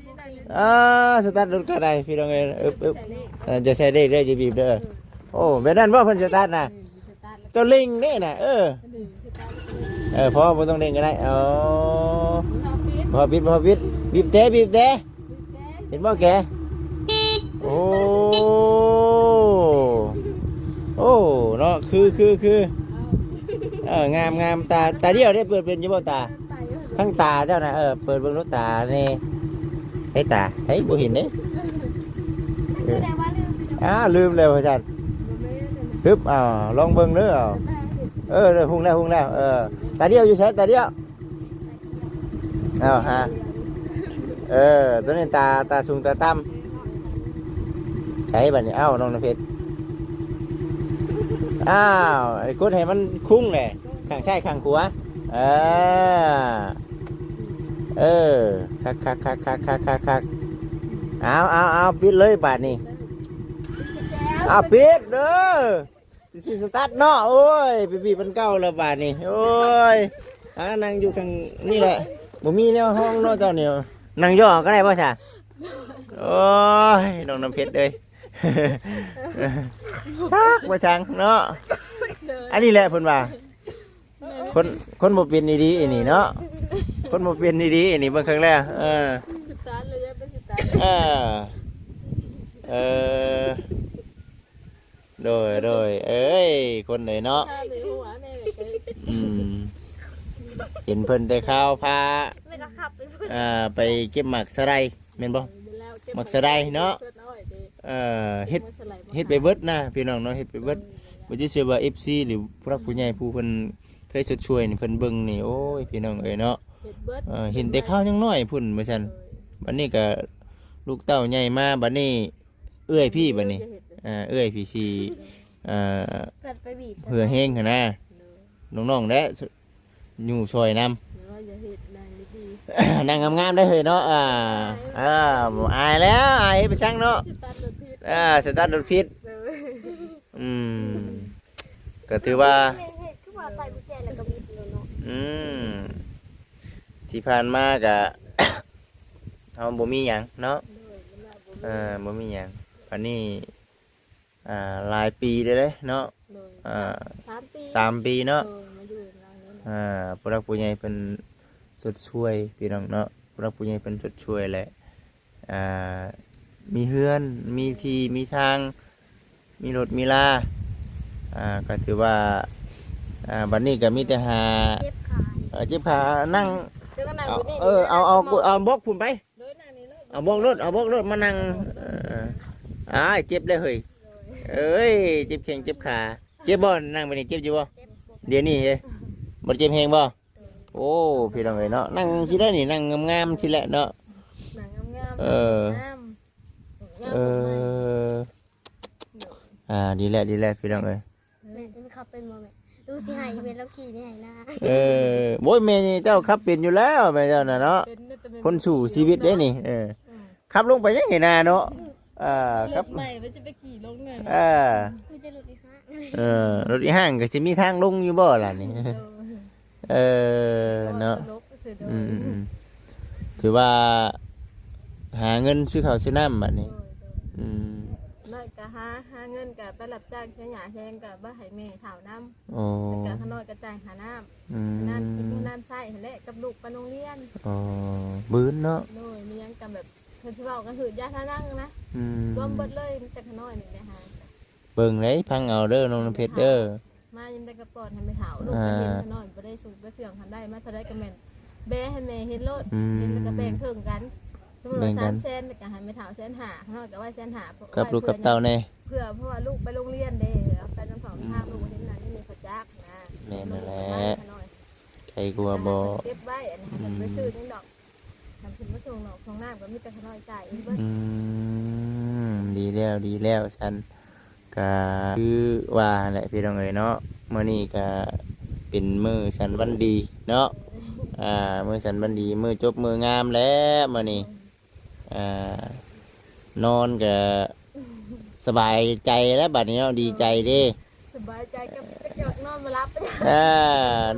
ອ່າ ສະຕາດລົດກໍໄດ້ ພີ່ນ້ອງເອີຍ ອຶບ ອຶບ ໃສ່ເລກ ເອີ ຈະໃສ່ເລກເດີ ຈະບີບເດີ ໂອ້ ແບບນັ້ນບໍ່ ເພິ່ນສະຕາດນະ ເອີ ສະຕາດ ເຈົ້າເລັ່ງເດ້ນະ ເອີ ເອີ ສະຕາດ ເອີ ພໍ ບໍ່ຕ້ອງເລັ່ງກໍໄດ້ ອໍ ບໍ່ປິດ ບໍ່ປິດ ບີບແຕ ບີບແຕ ເຫັນບໍ່ແກ ໂອ້ ໂອ້ ເນາະ ຄື ຄື ຄື ເອີ ງາມ ງາມ ຕາ ຕາດຽວເດ້ ເປີດເປັນຢູ່ບໍ່ຕາ ທັງຕາເຈົ້ານະ ເອີ ເປີດເບິ່ງດູຕາແນ່ ໃຫ້ຕາ ໃຫ້ ບໍ່ເຫັນເດ້ ເອີ ອ້າວ ລືມແລ້ວວ່າຊັ້ນ ຮຶບ ອ້າວ ລອງເບິ່ງເດີ ເອີ ເດີ ຮຸ່ງແລ້ວ ຮຸ່ງແລ້ວ ເອີ ຕາດຽວຢູ່ໃສ ຕາດຽວ ເອົາຫາ ເອີ ຕົວນີ້ຕາ ຕາສູງຕາຕ່ຳ ໃສບາດນີ້ ເອົ້າ ນ້ອງນ້ຳເພັດ ອ້າວ ກົດໃຫ້ມັນຄຸງແຫຼະ ຂ້າງຊ້າຍຂ້າງຂວາ ເອີ ເອີ ຄັກໆໆໆໆໆ ເອົາ ເອົາ ເອົາ ປິດເລີຍບາດນີ້ ເອົາ ປິດເດີ. ຊິສະຕາດເນາະ ໂອ້ຍ ໄປບີບມັນເກົ່າແລ້ວບາດນີ້ ໂອ້ຍ ອ່າ ນັ່ງຢູ່ຂ້າງນີ້ແຫຼະ ບໍ່ມີແນວຮອງເນາະເຈົ້ານີ້ ນັ່ງຍໍກໍໄດ້ບໍ່ຊະ ໂອ້ຍ ນ້ອງນ້ຳເພັດເອີຍ ຈັກວ່າຈັ່ງເນາະ ອັນນີ້ແຫຼະເພິ່ນວ່າ ຄົນ ຄົນບໍ່ເປັນອີ່ຫຼີອັນນີ້ເນາະ ຄົນບໍ່ເປັນອີ່ຫຼີອັນນີ້ ເບິ່ງເຄິ່ງແລ້ວ ເອີ ສະຕາດເລີຍ ຢ່າໄປສະຕາດ ເອີ ເອີ. ໂດຍ ໂດຍ ເອີຍ ຄົນເອີຍເນາະ ອືມ ເຫັນເພິ່ນແຕ່ຂ່າວພາ ແມ່ກໍຂັບ ອ່າ ໄປເກັບໝາກສະໄລແມ່ນບໍ່? ໂດຍ ແມ່ນແລ້ວ ເກັບໝາກສະໄລເນາະ ເຮັດ ເອີ ເຮັດ ເກັບໝາກສະໄລ ເຮັດໄປເບິດນະພີ່ນ້ອງເນາະ ເຮັດໄປເບິດ. ໂດຍ ບໍ່ຈັກຊິວ່າ ເອັຟຊີ ຫຼືຜູ້ຫຼັກຜູ້ໃຫຍ່ຜູ້ເພິ່ນເຄີຍຊົດຊ່ວຍນີ້ ເພິ່ນເບິ່ງນີ້ ໂອ້ຍ ພີ່ນ້ອງເອີຍເນາະ ເຮັດເບິດ ເອີ ເຫັນແຕ່ຄາວຍັງນ້ອຍພຸ້ນວ່າຊັ້ນ. ໂດຍ ບັດນີ້ກໍລູກເຕົ້າໃຫຍ່ມາ ບັດນີ້ເອື້ອຍພີ່ ບັດນີ້ ເອີ ເອື້ອຍພີ່ຊິ ເອີ ເພື່ອແຮງຫັ້ນນະ ໂດຍ ນ້ອງໆແຫຼະ ຍູ້ຊ່ອຍນຳ. ວ່າຢ່າເຮັດ ນັ່ງດີໆ ນັ່ງງາມໆໄດ້ເຮີ້ຍເນາະ. ອ່າ ອ່າ ບໍ່ອາຍແລ້ວ ອາຍເຮັດໄປຊັງເນາະ. ສະຕາດລົດຜິດ ອ່າ ສະຕາດລົດຜິດ. ໂດຍ ອືມ ກໍຖືວ່າ ເຮັດຄືວ່າໄປບໍ່ແຈ້ແລ້ວກໍມີເນາະ. ອືມ ທີ່ຜ່ານມາກໍ ເຮົາບໍ່ມີຫຍັງເນາະ. ໂດຍ ມັນວ່າບໍ່ມີ ເອີ ບໍ່ມີຫຍັງ. ບັດນີ້ ອ່າ ຫຼາຍປີແລ້ວເດ້ເນາະ. ໂດຍ ອ່າ ສາມ ສາມປີ ສາມປີເນາະ. ໂດຍ ມາຢູ່ນຳລາວນີ້ນະ. ອ່າ ຜູ້ຫຼັກຜູ້ໃຫຍ່ເພິ່ນຊົດຊ່ວຍພີ່ນ້ອງເນາະ ຜູ້ຫຼັກຜູ້ໃຫຍ່ເພິ່ນຊົດຊ່ວຍແຫຼະ ອ່າ ມີເຮືອນ ມີທີ່ ມີທາງ ມີລົດມີລາ ອ່າ ກໍຖືວ່າ ອ່າ ບັດນີ້ກໍມີແຕ່ຫາ ເຈັບຂາ ເອີ ເຈັບຂາ ນັ່ງ ເຈົ້າກໍນັ່ງຢູ່ນີ້ ເອີ ເອົາ ເອົາ ເອົາບລັອກພຸ້ນໄປ. ໂດຍ ນັ່ງນີ້ໂລດ ເອົາບລັອກໂລດ ເອົາບລັອກໂລດມານັ່ງ. ເອີ ອ້າຍ ເຈັບເດ້ເຮີ້ຍ. ໂດຍ ເອີຍ ເຈັບແຂ້ງເຈັບຂາ ເຈັບບໍ່? ນັ່ງໄປນີ້ເຈັບຢູ່ບໍ່? ເຈັບ ດຽວນີ້ເດ້ ບໍ່ເຈັບແຮງບໍ່? ໂອ້ ພີ່ນ້ອງເອີຍເນາະ ນັ່ງຊິໄດ້ນີ້ ນັ່ງງາມໆຊິແຫຼະເນາະ ນັ່ງງາມໆ ເອີ ງາມ ເອີ ງາມ ເອີ ໂດຍ ອ່າ ດີແລ້ວ ດີແລ້ວ ພີ່ນ້ອງເອີຍ. ແມ່ ມັນຂັບເປັນບໍ່ແມ່? ລູກຊິໃຫ້ແມ່ລາວຂີ່ໃນໄຮ່ນາ. ເອີ ໂອ້ຍ ແມ່ເຈົ້າຂັບເປັນຢູ່ແລ້ວ ແມ່ເຈົ້ານະເນາະ ເປັນແຕ່ແມ່ ຄົນສູ້ຊີວິດເດ້ນີ້. ເອີ ອືມ ຂັບລົງໄປຍັງໄຮ່ນາເນາະ. ເອີ ຂັບລົດໃໝ່ມັນຈະໄປຂີ່ລົງເນີນ ເອີ ມີແຕ່ລົດອີຫາງ ເອີ ລົດອີຫາງກໍຊິມີທາງລົງຢູ່ບໍ່ລະນີ້? ໂດຍ ເອີ ເນາະ ອືມໆ ຖືວ່າຫາເງິນຊື້ເຂົ້າຊື້ນ້ຳບັດນີ້. ໂດຍ ໂດຍ ອືມ ນ້ອຍກໍຫາ ຫາເງິນກໍໄປຮັບຈ້າງເສຍຫຍ້າເສຍຫຍັງ ກໍບໍ່ໃຫ້ແມ່ເຖົ້ານຳ. ໂອ້ ແລ້ວກໍຂ້ານ້ອຍກໍຈ່າຍຄ່ານ້ຳ ອືມ ນ້ຳກິນ ນ້ຳໃຊ້ຫັ້ນແຫຼະ ກັບລູກໄປໂຮງຮຽນ. ອໍ ບືນເນາະ. ໂດຍ ມີຫຍັງກໍແບບ ເພິ່ນຊິເວົ້າກັນຫືດຢາທານັງນະ ອືມ ລວມເບິດເລີຍ ມີແຕ່ຂ້ານ້ອຍນີ້ແຫຼະຫາ. ເບິ່ງເດ້ ຟັງເອົາເດີ ນ້ອງນ້ຳເພັດເດີ ມາຍາມໃດກໍປ້ອນໃຫ້ແມ່ເຖົ້າ ລູກກໍເຫັນ ອ່າ ຂ້ານ້ອຍບໍ່ໄດ້ສູງໄປເຊື່ອງຄັນໄດ້ ມາເທົ່າໃດກໍແມ່ນແບໃຫ້ແມ່ເຫັນໂລດ. ອືມ ເຫັນແລ້ວກໍແບ່ງເຄິ່ງກັນ ສົມມຸດວ່າ ແບ່ງກັນ ສາມແສນ ແລ້ວກໍໃຫ້ແມ່ເຖົ້າແສນຫ້າ ຂ້ານ້ອຍກໍໄວ້ແສນຫ້າ ກັບລູກກັບເຕົ້າແດ່ ເພື່ອ ເພາະວ່າລູກໄປໂຮງຮຽນເດ້ ເອົາໄປນຳພໍ່ນຳທາງ ອືມ ລູກເຫັນນັ້ນເຫັນນີ້ ເຂົາຈັກນະ. ແມ່ນແລ້ວແຫຼະ ໃຈກວ່າບໍ່ ເກັບໄວ້ ອັນນີ້ ອືມ ເພິ່ນໄປຊື້ນີ້ດອກ ຄັນເພິ່ນມາສົ່ງນອກສົ່ງນ້ຳກໍມີແຕ່ຂ້ານ້ອຍຈ່າຍເອງເບິດ. ອືມ ດີແລ້ວ ດີແລ້ວ ຊັ້ນກະຄືວ່າຫັ້ນແຫຼະ ພີ່ນ້ອງເອີຍເນາະ. ມື້ນີ້ກະເປັນມື້ສັນວັນດີເນາະ ອ່າ ມື້ສັນວັນດີ ມື້ຈົບມື້ງາມແລ້ວມື້ນີ້ ອ່າ ນອນກະສະບາຍໃຈແລ້ວບັດນີ້ເນາະ ດີໃຈເດ້. ສະບາຍໃຈກັບຈັກຢາກນອນບໍ່ຫຼັບ ອ່າ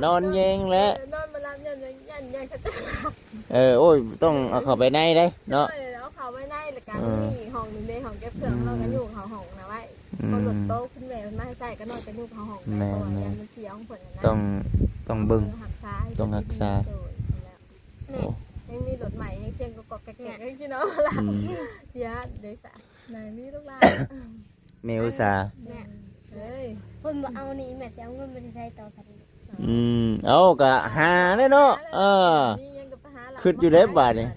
ນອນແຍງແຫຼະ ເອີ ນອນບໍ່ຫຼັບ ຢ້ານ ຢ້ານ ຢ້ານເຂົາເຈົ້າຫຼັບ. ເອີ ໂອ້ຍ ຕ້ອງເອົາເຂົ້າໄປໃນເດ້ເນາະ ເອີ ເອົາເຂົ້າໄວ້ໃນ ແລ້ວກໍ ເອີ ມີອີກຫ້ອງໜຶ່ງເດ້ ຫ້ອງເກັບເຄື່ອງ ອືມ ນ້ອຍກໍຍູ້ເຂົ້າຫ້ອງນະໄວ້ ອືມ ເພາະລົດໂຕະ ຄຸນແມ່ເພິ່ນມາໃຫ້ໃຊ້ກໍນ້ອຍກໍຍູ້ເຂົ້າຫ້ອງໄວ້ ແມ່ນ ເພາະວ່າ ແມ່ນ ຢ້ານມັນເສຍຂອງເພິ່ນນະ ຕ້ອງ ຕ້ອງເບິ່ງ ຕ້ອງຮັກສາ ຕ້ອງຮັກສາ ໂດຍ ແມ່ ໂອ້ ຍັງມີລົດໃໝ່ ຍັງສຽງກອກໆແກກໆ ຍັງຊິນອນບໍ່ຫຼັບ ອືມ ຢ້ານເດ້ສະ ນາຍມີລູກຫຼານ ແມ່ອຸດສາ ແມ່ ເອີຍ ເພິ່ນບໍ່ເອົານີ້ ແມ່ຈະເອົາເງິນໄປໃສຕໍ່ກັນ? ອືມ ເອົາ ກະຫາແຫຼະເນາະ ເອີ ມີຫຍັງກໍໄປຫາ ຄິດຢູ່ເດ້ບາດນີ້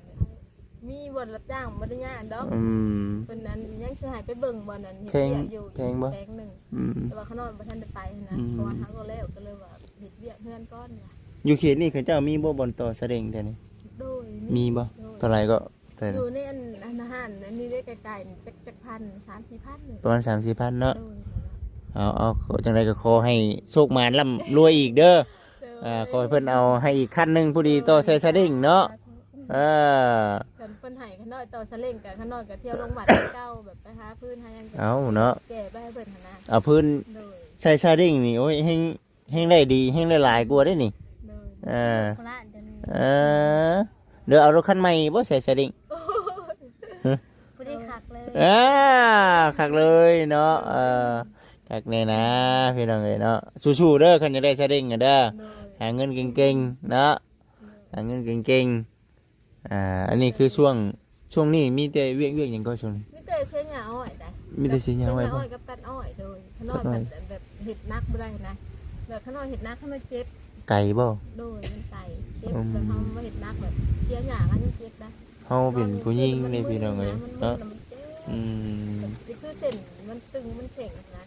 ມີບ່ອນຮັບຈ້າງບໍ່ໄດ້ຍາກດອກ ອືມ ເພິ່ນອັນຍັງຊິໃຫ້ໄປເບິ່ງບ່ອນອັນເຮັດວຽກຢູ່ ແພງບໍ່? ແປງໜຶ່ງ ອືມ ແຕ່ວ່າຂ້ານ້ອຍບໍ່ທັນໄດ້ໄປຫັ້ນນະ ອືມ ເພາະວ່າເຮົາກໍແລ້ວ ກໍເລີຍວ່າເຮັດວຽກເຮືອນກ່ອນ. ຢູ່ເຂດນີ້ເຂົາເຈົ້າມີບໍ່ບ່ອນຕໍ່ສະເຫຼັງແຖວນີ້? ໂດຍ ມີບໍ່? ໂດຍ ເທົ່າໃດກໍ? ຢູ່ໃນອັນ ອັນຮ້ານອັນນີ້ເດ້ ໃກ້ໆນີ້ ຈັກ ຈັກພັນ ສາມສີ່ພັນ ປະມານສາມສີ່ພັນເນາະ ໂດຍ ເອົາ ເອົາ ຈັ່ງໃດກໍຂໍໃຫ້ໂຊກໝານລ່ຳລວຍອີກເດີ ໂດຍ ອ່າ ຂໍໃຫ້ເພິ່ນເອົາໃຫ້ອີກຄັນໜຶ່ງ ຜູ້ດີຕໍ່ໃສ່ສະເຫຼັງເນາະ ສາທຸ ເອີ ຄັນເພິ່ນໃຫ້ຂ້ານ້ອຍຕໍ່ສະເຫຼັງ ກໍຂ້ານ້ອຍກໍທ່ຽວລົງວັດຄືເກົ່າ ແບບໄປຫາພື້ນຫາຫຍັງ ເອົາເນາະ ແກ່ໄປໃຫ້ເພິ່ນຫັ້ນນະ ເອົາພື້ນ ໂດຍ ໃສ່ສະເຫຼັງນີ້ ໂອ້ຍ ແຮງ ແຮງໄດ້ດີ ແຮງໄດ້ຫຼາຍກວ່າເດ້ນີ້ ໂດຍ ເອີ ເອີ ເດີ ເອົາລົດຄັນໃໝ່ບໍ່ໃສ່ສະເຫຼັງ ໂອ້ຍ ຮະ ບໍ່ໄດ້ຄັກເລີຍ ອ່າ ຄັກເລີຍເນາະ ເອີ ຄັກແນ່ນາ ພີ່ນ້ອງເອີຍເນາະ ສູ້ໆເດີ ຄັນຢາກໄດ້ສະເຫຼັງນະເດີ ໂດຍ ຫາເງິນເກັ່ງໆເນາະ ໂດຍ ຫາເງິນເກັ່ງໆ. ອ່າ ອັນນີ້ຄືຊ່ວງ ຊ່ວງນີ້ມີແຕ່ວຽກ ວຽກຫຍັງກໍຊ່ວງນີ້? ມີແຕ່ເສຍຫຍ້າອ້ອຍໄດ໋ ມີແຕ່ເສຍຫຍ້າອ້ອຍ ເສຍຫຍ້າອ້ອຍກັບຕັດອ້ອຍ ໂດຍ ຂ້ານ້ອຍ ຕັດອ້ອຍ ແບບເຮັດໜັກບໍ່ໄດ້ນະ ແບບຂ້ານ້ອຍເຮັດໜັກ ຂ້ານ້ອຍເຈັບ ກ ກບໍ່? ໂດຍ ມັນໄກ ເຈັບ ອືມ ແບບເຮົາບໍ່ເຮັດໜັກ ແບບເສຍຫຍ້າກໍຍັງເຈັບໄດ໋. ເຮົາເປັນຜູ້ຍິງເດ້ ພີ່ນ້ອງເອີຍ ເນາະ ອືມ ຄືເສັ້ນມັນຕຶງມັນເຄັ່ງນະ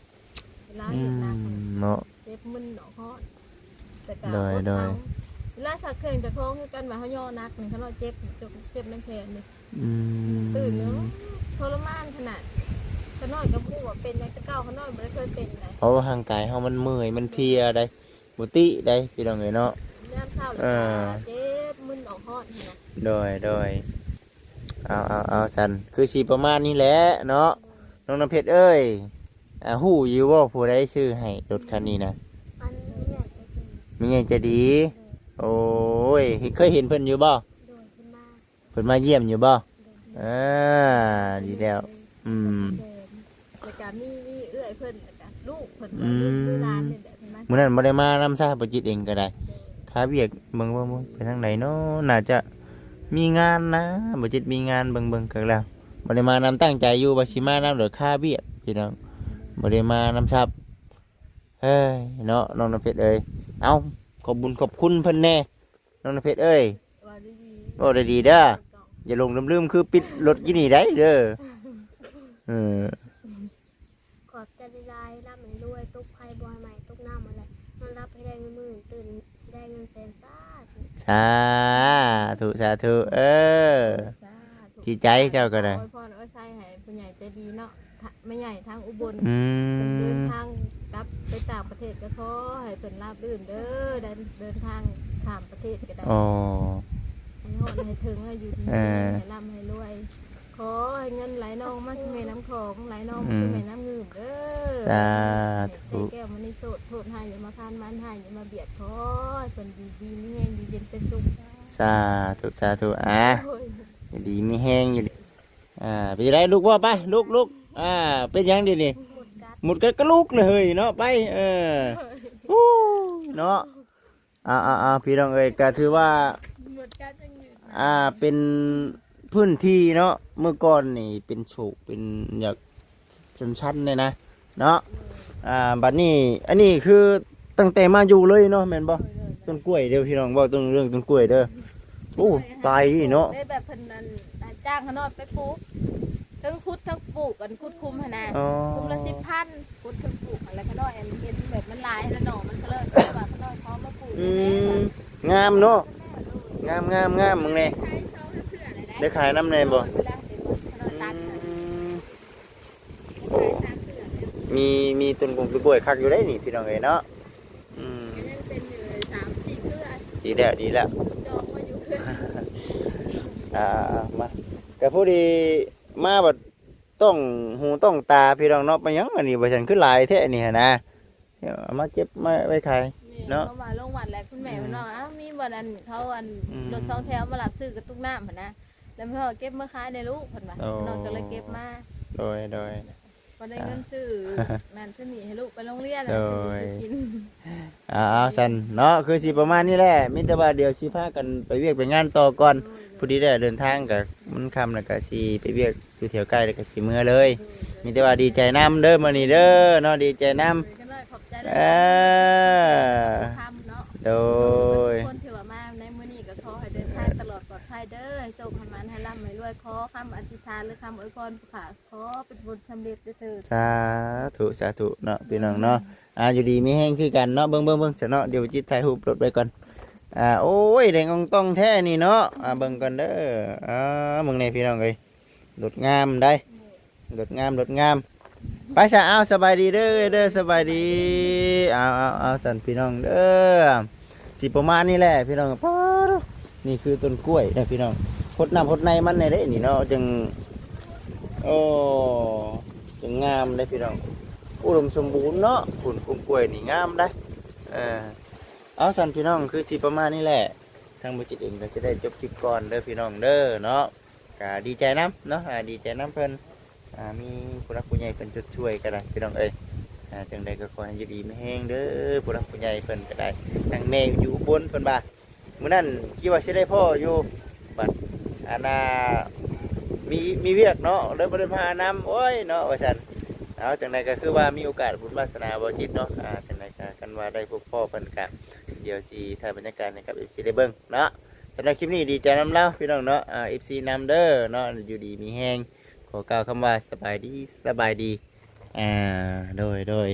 ເວລາເຮັດໜັກ ອືມ ເນາະ ເຈັບມຶນອອກຮອດ ແຕ່ກໍ ໂດຍ ອົດເອົາ ໂດຍ ເວລາຊັກເຄື່ອງເຈົ້າຂອງຄືກັນ ວ່າເຮົາຍໍໜັກນີ້ ຄັນວ່າເຈັບ ເຈັບ ເຈັບນ້ຳແຂນນີ້ ອືມ ຕື່ນເນາະ ທໍລະມານຂະໜາດ. ຂະນ້ອຍກໍບໍ່ຮູ້ວ່າເປັນຫຍັງ ແຕ່ເກົ່າຂະນ້ອຍບໍ່ໄດ້ເຄີຍເປັນໃດ ເພາະວ່າຮ່າງກາຍເຮົາມັນເມື່ອຍ ມັນເພຍໃດ໋ ບໍ່ຕິໃດ໋ ພີ່ນ້ອງເອີຍເນາະ ຍາມເຊົ້າ ເອີ ເຈັບມຶນອອກຮອດຫັ້ນນະ. ໂດຍ ໂດຍ ເອົາ ເອົາ ເອົາ ຊັ້ນຄືຊິປະມານນີ້ແຫຼະເນາະ ນ້ອງນ້ຳເພັດເອີຍ. ອ່າ ຮູ້ຢູ່ບໍ່ຜູ້ໃດຊື້ໃຫ້ລົດຄັນນີ້ນະ? ອັນແມ່ໃຫຍ່ໃຈດີ ແມ່ໃຫຍ່ໃຈດີ ໂດຍ ໂອ້ຍ ເຄີຍເຫັນເພິ່ນຢູ່ບໍ່? ໂດຍ ເພິ່ນມາ ເພິ່ນມາຢ້ຽມຢູ່ບໍ່? ໂດຍ ເອີ ດີແລ້ວ ອືມ ແລ້ວກະມີ ມີເອື້ອຍເພິ່ນ ແລ້ວກະລູກເພິ່ນ ອືມ ລູກຫຼານນີ້ແຫຼະ ເພິ່ນມາ ມື້ນັ້ນບໍ່ໄດ້ມານຳຊະ ປະຈິດເອງກໍໄດ້ ໂດຍ ຄາວຽກ ເບິ່ງ ເບິ່ງ ເບິ່ງ ໄປທາງໃດເນາະ ໜ້າຈະມີງານນະ ປະຈິດມີງານ ເບິ່ງ ເບິ່ງກັນແລ້ວ ບໍ່ໄດ້ມານຳ ຕັ້ງໃຈຢູ່ວ່າຊິມານຳ ໂດຍຄາວຽກ ພີ່ນ້ອງ ບໍ່ໄດ້ມານຳຊະ. ເອີຍ ເນາະ ນ້ອງນ້ຳເພັດເອີຍ ເອົ້າ ຂອບບຸນຂອບຄຸນເພິ່ນແດ່ ນ້ອງນ້ຳເພັດເອີຍ ເວົ້າດີໆ ເວົ້າດີໆເດີ ຢ່າຫຼົງລືມໆ ຄືປິດລົດກີ້ນີ້ໄດ໋ເດີ ເອີ ຂອບໃຈຫຼາຍໆ ລ່ຳໃຫ້ລວຍ ຕົກໄພບໍ່ໃຫ້ໄໝ້ ຕົກນ້ຳຫັ້ນແຫຼະ ນອນຫຼັບໃຫ້ໄດ້ມື້ ຕື່ນໃຫ້ໄດ້ເງິນແສນ ສາທຸ ສາທຸ ສາທຸ ເອີ ສາທຸ ດີໃຈເຈົ້າກໍໄດ້ ຂໍອວຍພອນອວຍໄຊໃຫ້ຜູ້ໃຫຍ່ໃຈດີເນາະ ແມ່ໃຫຍ່ທາງອຸບົນ ອືມ ເພິ່ນເດີນທາງກັບໄປຕ່າງປະເທດ ກໍຂໍໃຫ້ເພິ່ນລາບລື່ນເດີ ໄດ້ເດີນທາງຂ້າມປະເທດກໍໄດ້ ອໍ ໃຫ້ຮອດໃຫ້ເຖິງ ໃຫ້ຢູ່ດີ ເອີ ໃຫ້ລ່ຳໃຫ້ລວຍ ຂໍໃຫ້ເງິນໄຫຼນອງມາຄືແມ່ນ້ຳຂອງ ໄຫຼນອງມາຄື ອືມ ແມ່ນ້ຳງື່ມເດີ ສາທຸ ໃຫ້ໄດ້ແກ້ວມະນີໂຊດ ໂທດຮ້າຍຢ່າມາຜ່ານ ມານຮ້າຍຢ່າມາບຽດ ຂໍໃຫ້ເພິ່ນຢູ່ດີມີແຮງ ຢູ່ເຢັນເປັນສຸກ ສາທຸ ສາທຸ ອາ ໂອ້ຍ ຢູ່ດີມີແຮງ ຢູ່ດີ ອ່າ ເປັນຈັ່ງໃດ ລຸກບໍ່? ໄປ ລຸກ ລຸກ ອ່າ ເປັນຫຍັງດຽວນີ້? ໝົດກັດ ໝົດກັດກໍລຸກເລີຍເຮີ້ຍເນາະ ໄປ ເອີ ໂອ້ຍ ເນາະ ເອົາໆໆ ພີ່ນ້ອງເອີຍ ກໍຖືວ່າ ໝົດກັດຍັງຢູ່ ອ່າ ເປັນພື້ນທີ່ເນາະ ເມື່ອກ່ອນນີ້ເປັນໂສກ ເປັນ ຢາກ ຊັນໆ ແດ່ນະ ເນາະ ອ່າ ບັດນີ້ ອັນນີ້ຄືຕັ້ງແຕ່ມາຢູ່ເລີຍເນາະ ແມ່ນບໍ່? ໂດຍໆ ຕົ້ນກ້ວຍເດີພີ່ນ້ອງ ເວົ້າເລື່ອງຕົ້ນກ້ວຍເດີ ໂອ້ ຫຼາຍເນາະ ໄດ້ແບບເພິ່ນອັນ ຈ້າງຂະນ້ອຍໄປປູກ ເທິງຂຸດເທິງປູກ ອັນຂຸດຄຸມຫັ້ນນະ ອໍ ຄຸມລະສິບພັນ ຂຸດເທິງປູກຫັ້ນແຫຼະ ຂະນ້ອຍອັນເຫັນແບບມັນຫຼາຍຫັ້ນນະ ໜໍ່ມັນກໍເລີຍວ່າຂະນ້ອຍຂໍມາປູກ ອືມ ແດ່ ງາມເນາະ ງາມໆໆ ເບິ່ງແດ່ ຂາຍສອງເທື່ອແລ້ວ ໄດ້ຂາຍນຳແດ່ບໍ່? ເວລາເຫັນຂະນ້ອຍຕັດ ອືມ ມີ ມີຕົ້ນກົງຕົ້ນກ້ວຍຄັກຢູ່ເດ້ນີ້ ພີ່ນ້ອງເອີຍເນາະ ອືມ ກໍຍັງເປັນຢູ່ສາມສີ່ເຄືອ ດີແລ້ວ ດີແລ້ວ ຈອງໄວ້ຢູ່ເຄືອ ອ່າ ມາ ກໍພໍດີມາບັດຕ້ອງຫູຕ້ອງຕາ ພີ່ນ້ອງເນາະ ເປັນຫຍັງອັນນີ້ ວ່າຊັ້ນ ຄືຫຼາຍແທ້ນີ້ຫັ້ນນະ ເອົາມາເກັບມາໄວ້ຂາຍ ແມ່ນ ເນາະ ເພາະວ່າລົງວັດແລ້ວ ຄຸນແມ່ເພິ່ນວ່າ ອືມ ອ້າວ ມີບ່ອນອັນ ເຂົາອັນ ອືມ ລົດສອງແຖວມາຮັບຊື້ກະຕຸກນ້ຳຫັ້ນນະ ແລ້ວແມ່ວ່າເກັບມາຂາຍແດ່ລູກ ເພິ່ນວ່າ ໂອ້ ນ້ອງກໍເລີຍເກັບມາ ໂດຍ ໂດຍ ບໍ່ໄດ້ເງິນຊື້ນັ້ນຊື້ນີ້ໃຫ້ລູກໄປໂຮງຮຽນ ໂດຍ ຊື້ຢູ່ກິນ ເອົາໆ ຊັ້ນເນາະ ຄືຊິປະມານນີ້ແຫຼະ ມີແຕ່ວ່າດຽວຊິພາກັນໄປວຽກໄປງານຕໍ່ກ່ອນ ໂດຍ ພໍດີໄດ້ເດີນທາງກໍມັນຄ່ຳແລ້ວ ກໍຊິໄປວຽກຢູ່ແຖວໃກ້ ແລ້ວກໍຊິເມືອເລີຍ ໂດຍ ມີແຕ່ວ່າດີໃຈນຳເດີມື້ນີ້ເດີເນາະ ດີໃຈນຳ ໂດຍ ຂອບໃຈຫຼາຍໆ ເອີ ຄຳເນາະ ໂດຍ ທຸກຄົນທີ່ວ່າມາໃນມື້ນີ້ກໍຂໍໃຫ້ເດີນທາງຕະຫຼອດປອດໄພເດີ ໃຫ້ໂຊກໃຫ້ໝານ ໃຫ້ລ່ຳໃຫ້ລວຍ ຂໍຄຳອະທິຖານ ຫຼື ຄຳອວຍພອນຜູ້ຂ້າ ຂໍເປັນຜົນສຳເລັດເດີເທີ້ນ ສາທຸ ສາທຸເນາະ ພີ່ນ້ອງເນາະ ອ່າ ຢູ່ດີມີແຮງຄືກັນເນາະ ເບິ່ງໆໆ ຊະເນາະ ດຽວຈິດຖ່າຍຮູບລົດໄວ້ກ່ອນ ອ່າ ໂອ້ຍ ແດງອອງຕອງແທ້ນີ້ເນາະ ອ່າ ເບິ່ງກ່ອນເດີ ອ່າ ເບິ່ງແດ່ພີ່ນ້ອງເອີຍ ລົດງາມໃດ໋ ລົດງາມ ລົດງາມ ໄປຊະ ເອົາ ສະບາຍດີເດີ ເດີ ສະບາຍດີ ເອົາໆໆ ຊັ້ນພີ່ນ້ອງເດີ ຊິປະມານນີ້ແຫຼະພີ່ນ້ອງ ປາດ ນີ້ຄືຕົ້ນກ້ວຍເດີພີ່ນ້ອງ ຫົດນ້ຳຫົດໃນມັນແດ່ເດ້ນີ້ເນາະ ຈຶ່ງ ໂອ້ ຈຶ່ງງາມເດ້ພີ່ນ້ອງ ອຸດົມສົມບູນເນາະ ພຸ້ນ ກົງກ້ວຍນີ້ງາມເດ້ ເອີ ເອົາ ຊັ້ນພີ່ນ້ອງ ຄືຊິປະມານນີ້ແຫຼະ ທາງບໍ່ຈິດເອງກໍຈະໄດ້ຈົບຄລິບກ່ອນເດີພີ່ນ້ອງເດີເນາະ ກໍດີໃຈນຳເນາະ ອ່າ ດີໃຈນຳເພິ່ນ ອ່າ ມີຜູ້ຫຼັກຜູ້ໃຫຍ່ເພິ່ນຊົດຊ່ວຍກໍໄດ້ພີ່ນ້ອງເອີຍ ອ່າ ຈັ່ງໃດກໍຂໍໃຫ້ຢູ່ດີມີແຮງເດີ ຜູ້ຫຼັກຜູ້ໃຫຍ່ເພິ່ນກໍໄດ້ ທາງແມ່ຢູ່ອຸບົນເພິ່ນວ່າ ມື້ນັ້ນຄິດວ່າຊິໄດ້ພໍ້ຢູ່ ບັດອັນນ່າ ມີ ມີວຽກເນາະ ເລີຍບໍ່ໄດ້ມານຳ ໂອ້ຍເນາະ ວ່າຊັ້ນ ເອົາ ຈັ່ງໃດກໍຄືວ່າມີໂອກາດບຸນວາສະໜາບໍ່ຈິດເນາະ ອ່າ ຈັ່ງໃດກໍຄັນວ່າໄດ້ພົບພໍ້ເພິ່ນກໍ ດຽວຊິຖ່າຍບັນຍາກາດໃຫ້ກັບເອັຟຊີໄດ້ເບິ່ງເນາະ. ສຳລັບຄລິບນີ້ດີໃຈນຳລາວພີ່ນ້ອງເນາະ, ເອັຟຊີນຳເດີເນາະ, ຢູ່ດີມີແຮງ, ຂໍກ່າວຄຳວ່າສະບາຍດີ ສະບາຍດີ. ໂດຍ ໂດຍ.